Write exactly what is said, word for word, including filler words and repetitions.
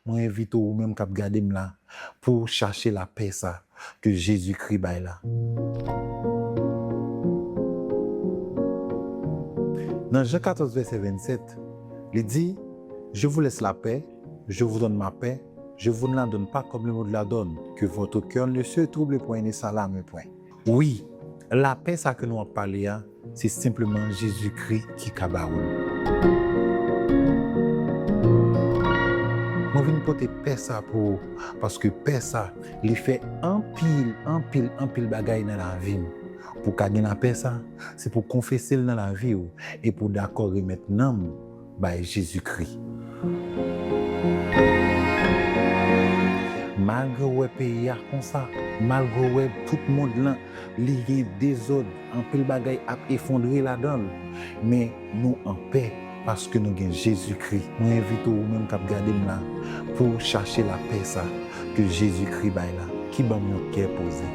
Mwen envite w, ou menm k ap gade m la, pou w chache lapè sa ke Jezikri bay la. Nan Jan katòz vèsè vennsèt, li di, Je vous laisse la paix, je vous donne ma paix, je vous ne la donne pas comme le monde la donne, que votre cœur ne se trouble point et ne s'alarme point. Wi, lapè sa ke nou ap pale a, se senpleman Jezikri ki ka ba ou l. Mwen vin pote pè sa pou ou, paske pè sa, li fè anpil, anpil, anpil bagay nan lavi m. Pou w ka gen lapè sa, se pou w konfese l nan lavi w e pou w dakò remèt nanm bay Jezikri. Malgre w wè peyi a konsa, malgre w wè tout mond lan, li gen dezòd, anpil bagay ap efondre ladan l, men nou anpè paske nou gen Jezikri. Mwen envite w, ou menm k ap gade m la, pou w chache lapè sa ke Jezikri bay la, ki ban m yon kè poze.